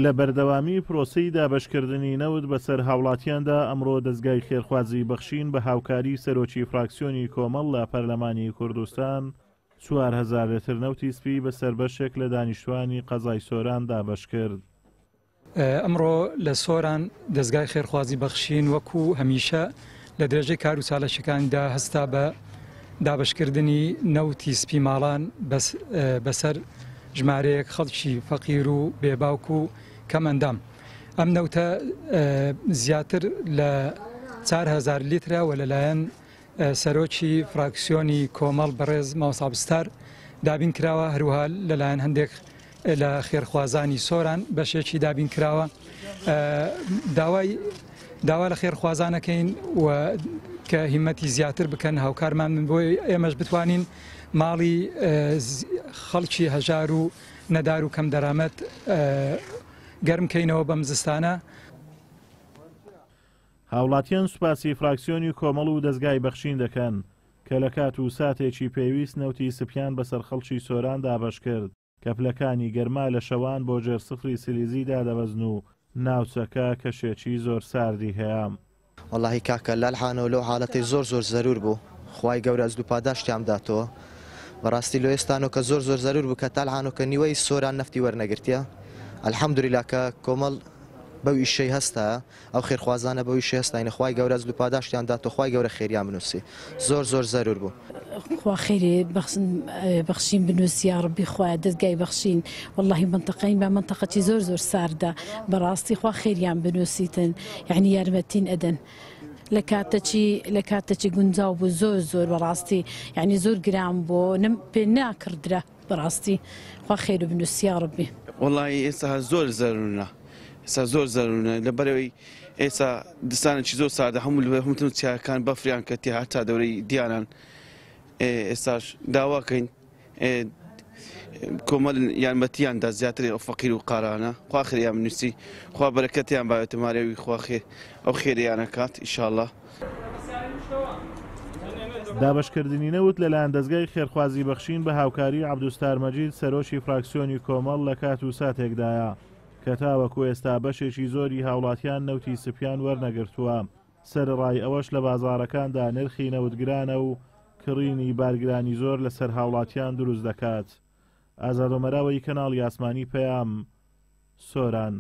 لە بەردەوامی پرۆسەی دابەشکردنی نەوت بەسەر هاوڵاتیاندا، ئەمڕۆ دەزگای خێرخوازی بەخشین بە هاوکاری سەرۆکی فراکسیۆنی کۆمەڵ لە پەرلەمانی کوردستان 4000 لتر نەوتی سپی بەسەر بەشێک لە دانیشتوانی قەزای سۆران دابەشکرد. ئەمڕۆ لە سۆران دەزگای خێرخوازی بەخشین وەکو هەمیشە لە درێژەی کار و چالاکیەکانیدا هەستا بە دابەشکردنی نەوتی سپی ماڵان بەسەر ژمارەیەک خەڵکی فەقیر و بێباوک و کەم ئەندام. ئەم نەوتە زیاتر لە 4000 لیترە و لەلایەن سەرۆکی فراکسیۆنی کۆمەڵ بەڕێز مامۆستا عەبدولستار دابین کراوە، هەروەها لەلایەن هەندێک لە خێرخوازانی سۆران بەشێکی دابین کراوە. داوای داوا لە خێرخوازانەکەین و کە هیمەتی زیاتر بکەن هاوکارمان من بۆی ئێمەش بتوانین ماڵی خەڵکی هەژار و نەدار و کەم دەرامەت گەرم کەینەوە بەم زستانە. هاوڵاتیان سوپاسی فراکسیۆنی کۆمەڵ و دەزگای بەخشین دەکەن کە لە کات و ساتێکی پێویست نەوتی سپیان بەسەر خەڵکی سۆران دابەشکرد کە پلەکانی گەرما لە شەوان بۆ ژێر سفری سیلیزی دادەبەزن و ناوچەکە کەشێکی زۆر ساردی هەیە. وەڵاهی کاکە لالحانەوە لەو حالەتەی زۆر زۆر زەرور بوو خوای گەورە ئەجرو پاداشتیان بداتەوە بەڕاستی لۆ ئێستانۆکە زۆر زۆر زەرور بوو کە تالحانۆکە نیوەی سۆران نەفتی وەرنەگرتیە الحمدللە کە کۆمەڵ بەو ئیشەی هەستایە ئەو خێرخوازانە بەو ئیشەی هەستاینە خوای گەورە ئەجرو پاداشتیان داتەوە خوای گەورە خێریان بنوسی زۆر زۆر زەرور بوو. خوا خێری بەخشین بنوسی یاڕەبی خوایە دەزگای بەخشین وەڵاهی مەنتەقەین بە مەنتەقەکی زۆر زۆر ساردە بەڕاستی خوا خێریان بنوسیتن یعنی یارمەتین ئەدەن لە کاتەکی لە کاتەکی گونجاو بوو زۆر زۆر بەڕاستی یعنی زۆر گران بۆ نم پێ ناکڕدرا بەڕاستی خوا خێر بنوسی یاڕەبی. وەڵاهی ئێستا زۆر زەرورە ئێستا زۆر زەرورە لەبەرئەوەی ئێستا دستانێکی زۆر ساردە هەموو لە هەموو چیاکان بەفریان کەتی هەتا دەورەی دیانان ئێستاش داواکەین کۆمەل یارمەتیان دا زیاتر ئەو فەقیر و قارانە خوا خێریان بنووسی خوا بەرەکەتیان باێتە مارەوی خوا خێر ئەو خێریانە کات ئیشاڵڵا. دابەشکردنی نەوت لەلایەن دەزگای خێرخوازی بەخشین بە هاوکاری عەبدولستار مەجید سەرۆکی فراکسیۆنی کۆمەڵ لە کات و ساتێکدایە کە تاوەکو ئێستا بەشێکی زۆری هاوڵاتیان نەوتی سپیان وەرنەگرتووە، سەرەڕای ئەوەش لە بازاڕەکاندا نرخی نەوت گرانە و کڕینی بارگرانی زۆر لەسەر هاوڵاتیان دروست دەکات. ئازاد ئۆمەراوەی کەناڵی ئاسمانی پەیام، سۆران.